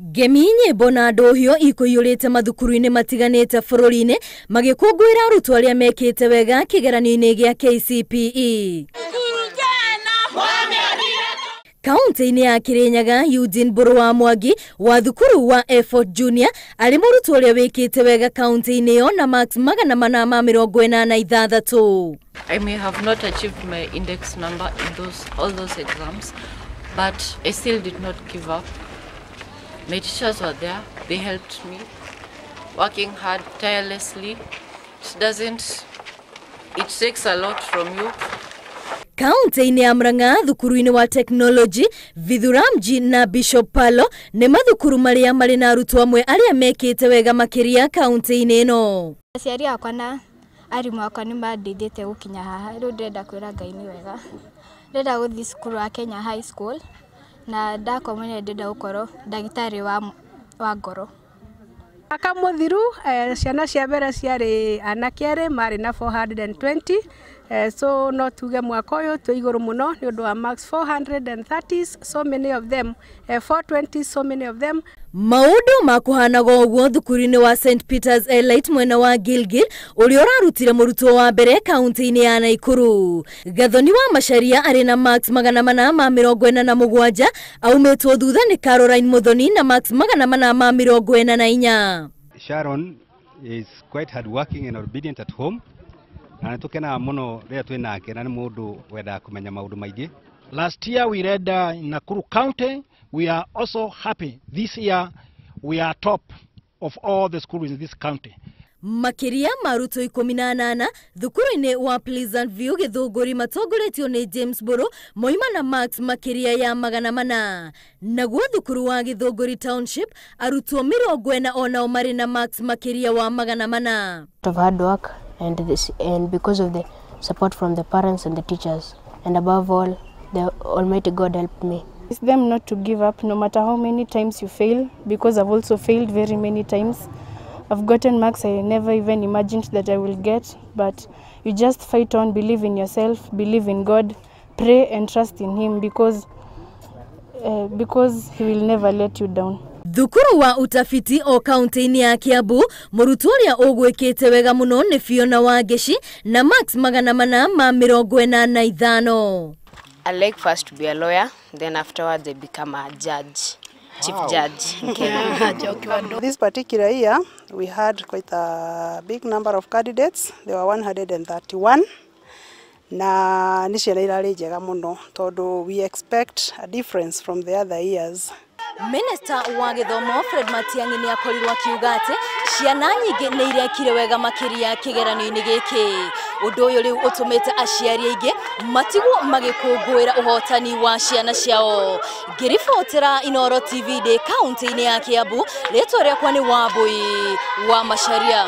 Ngemi, nyĩmbo na ndũhio ikũiyũrĩte mathukuru-inĩ matiganĩte bũrũri-inĩ magĩkũngũĩra arutwo arĩa mekĩte wega kĩgeranio-inĩ gĩa KCPE. Kaunti-inĩ ya Kirinyaga, Eugene Mbũrũ wa Mwangi wa thukuru wa Effort Junior arĩ mũrutwo ũrĩa wĩkĩte wega kaunti-inĩ ĩyo na marks 486. I may have not achieved my index number in those all those exams, but I still did not give up. My teachers were there, they helped me, working hard tirelessly. It doesn't, it takes a lot from you. Kaunti-inĩ ya Murang'a, thukuru-inĩ wa Technology, Vithuramji na Bishop Palo nĩ mathukuru marĩa marĩ na arutwo amwe arĩa mekĩte wega makĩria kaunti-inĩ ĩno. Aciari akwa na arimũ akwa nĩ mandeithĩtie gũkinya haha. Rĩu ndĩrenda kwĩra Ngai nĩ wega. Ndĩrenda gũthiĩ cukuru wa Kenya High School na ndakoma nĩ ndĩrenda gũkorwo ndagĩtarĩ wa ngoro. Mwaka mũthiru ciana cia mbere ciarĩ anake erĩ marĩ na 420, so no tuge mwaka ũyũ twĩ igũrũ mũno nĩ ũndũ wa marks 430, so many of them, 420, so many of them. Maũndũ makuhanaga ũguo thukuru-inĩ wa St Peters Elite mwena wa Gilgil ũrĩa ũrarutire mũrutwo wa mbere kaunti-inĩ ya Naikuru. Gathoni wa Macharia arĩ na marks 447, aumĩtwo thutha nĩ Caroline Muthoni na marks 444. Sharon is quite hardworking and obedient at home, na nĩ tũkenaga mũno rĩrĩa twĩ nake, na nĩ mũndũ wendaga kũmenya maũndũ maingĩ. Last year we read in Nakuru County. We are also happy. This year we are top of all the schools in this county. Makĩria ma arutwo 18 thukuru-inĩ wa Pleasant View Gĩthũngũri matongoretio nĩ James Mbũrũ moima na marks makĩria ya 400. Naguo thukuru wa Gĩthũngũri Township arutwo 40 onao marĩ na marks makĩria wa 400. Of hard work and this, and because of the support from the parents and the teachers, and above all the Almighty God helped me. It's them not to give up no matter how many times you fail, because I've also failed very many times. I've gotten marks I never even imagined that I will get, but you just fight on, believe in yourself, believe in God, pray and trust in Him, because He will never let you down. Thukuru wa utafiti o kaunti-inĩ ya Kiambu, mũrutwo ũrĩa ũgwĩkĩte wega mũno nĩ Fiona Wangeci na marks 485. I like first to be a lawyer, then afterwards I become a judge, chief judge in Kenya. This particular year, we had quite a big number of candidates. There were 131. Na nĩ ciana irarĩ njega mũno tondũ we expect a difference from the other years. Minister wa gĩthomo Fred Matiang'i nĩ akorirwo akiuga atĩ ciana nyingĩ nĩ irekire wega makĩria kĩgeranio-inĩ gĩkĩ. Ũndũ ũyũ rĩu ũtũmĩte aciari aingĩ matigwo magĩkũngũĩra ũhotani wa ciana ciao. Ngĩribotera Inooro TV ndĩ kaunti-inĩ ya Kiambu, rĩtwa rĩakwa nĩ Wambui wa Macharia.